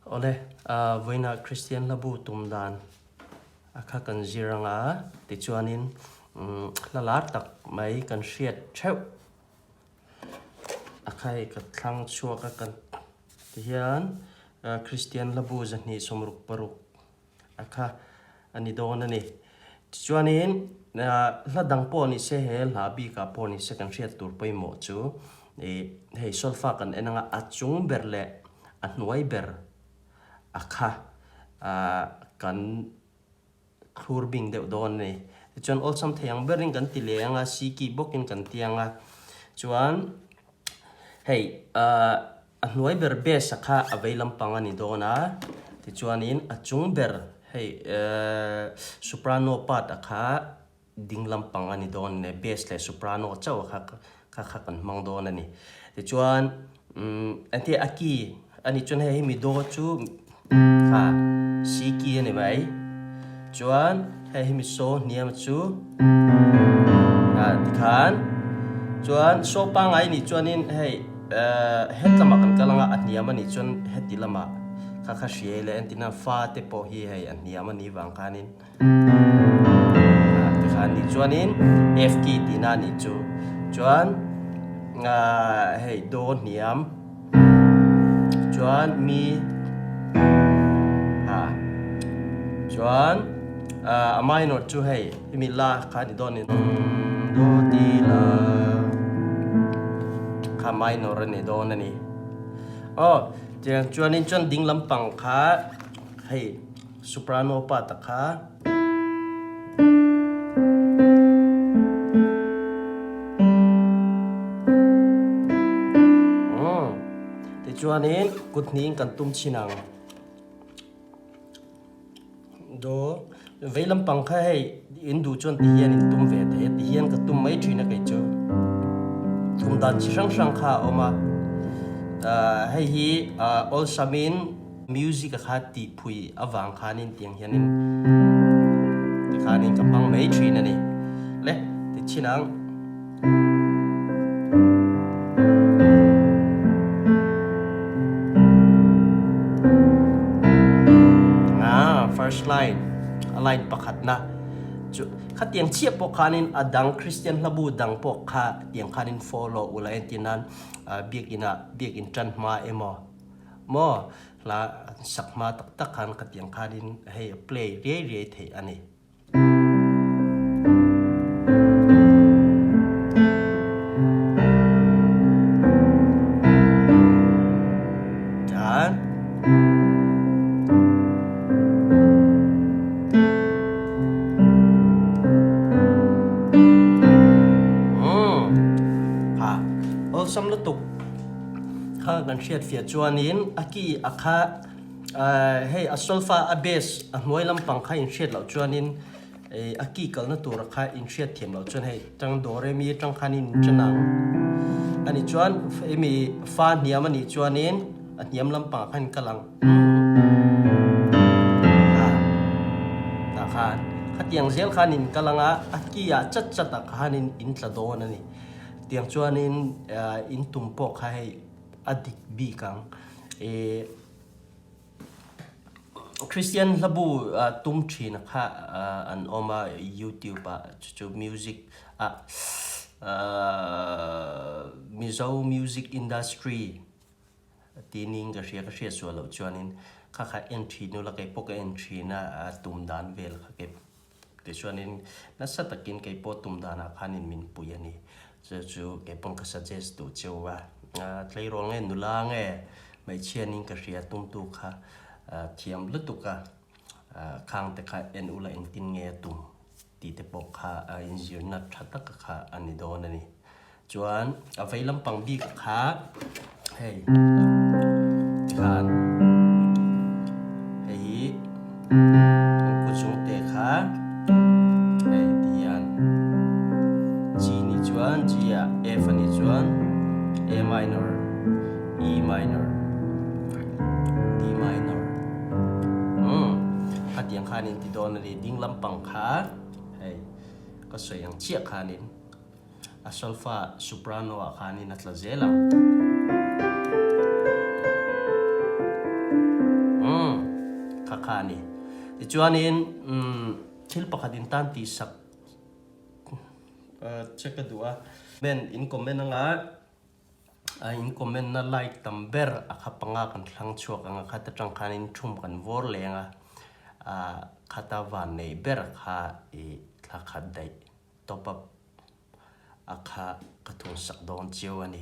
Awle, vawiinah Kristian hlabu tum dan a kha kan zir anga tichuanin hla lar tak mai kan hriat theuh a kha hei ka thlang chhuak a kan tihian Kristian hlabu 266 a kha a ni dawn a ni. Tichuanin hla dang pawh ni se he hla bikah pawh ni se kan hriat tur pawimawh chu ih hei solfa kan en anga a chung ber leh a hnuai ber a kha ah kan thlur bing deuh dawn a ni. Tichuan awlsam thei ang berin kan ti leh anga siki bawkin kan ti anga chuan hei ah A hnuai ber base a kha a vei lampang a ni dawn a, tichuanin a chung ber hei soprano part a kha ding lampang a ni dawn a ni, bass leh soprano chauh a kha kha kha kan hmang dawn a ni. Tichuan engti a key a nih chuan hei hemi do chu kha C key a ni mai, chuan hei hemi so hniam chu tikhan chuan so pangngai nih chuanin hei. Het lamah kan kal anga a hniam a nih chuan heti lamah kha kha hriai leh entina fa te pawh hi hei a hniam a nih vang khanin tikhan nih chuanin F key tihna a nih chu chuan hei do hniam chuan mi ha chuan a minor chu hei hemi la kha a ni dawn a ni do ti la kha minor a ni dawn a ni aw tiang chuanin chuan ding lampang kha hei soprano part a kha tichuanin kut hnihin kan tum chhin ang. Do vei lampang kha hei in duh chuan ti hian in tum ve thei a ti hian ka tum mai thin a kei chu thum dan chi hrang hrang kha a awm a hei hi awlsamin music a kha tih phui avang khanin tiang hianin tikhanin ka hmang mai thin a ni le ti chin ang. First line a line pakhatna chu khatiang chiah pawh khanin a dang Christian hlabu dang pawh kha tiang khanin follow ula entir nan biakinah biakin tan hma emaw maw hla sak hma tak tak khan khatiang khanin hei a play riai riai theih a ni. Awlsam lutuk kha kan hriat fiah chuanin a ki a kha Hei a solfa a base a hnuai lampang kha in hriat loh chuanin a key kalna tura kha in hriat thiam loh chuan hei tang do re mi atang khan in chen ang a nih chuan hemi fa hniam a nih chuanin a hniam lampang ah khan in kal ang tah khan khatiang zel khan in kal ang a a key ah chat chat ah khan in in tla dawn a ni tiang chuanin in tum pawh kha hei a dik bik ang ih. Christian hlabu tum thin kha an awm a youtube ah chu chu music ah Mizo music industry tih niin ka hria ka hriat sual loh chuanin kha kha en thin ula kei pawh ka en thin a tum dan vel kha kei tichuanin nasa takin kei pawh tum danah khanin min pui a ni chu chu kei pawn ka suggest duh cheu a tleirawl nge nula nge Hmeichhianin ka hria tumtu kha thiam lutuk a, khang te kha en ula engtin nge a tum tih te pawh kha inzirna tha taka kha a ni dawn a ni. Chuan a vei lampang bik kha hei tikhan hei hi an kut chung te kha hei ti hian G nih chuan G ah F a nih chuan A minor. E minor, D minor. Umm, khatiang khanin ti dawn a ni. Ding lampang kha hei ka sawi ang chiah khanin a solfa soprano ah khanin a tla zel ang. Kha kha a ni. Tichuanin thil pakhat in tan tihsak che ka duh a. Comment in comment anga in comment na like tam ber a kha panga kan thlang chhuak ang a khat atang khanin thum kan vawr leng a, khata van nei ber kha i thla khat daih top up a kha ka thung sak dawn chiau a ni.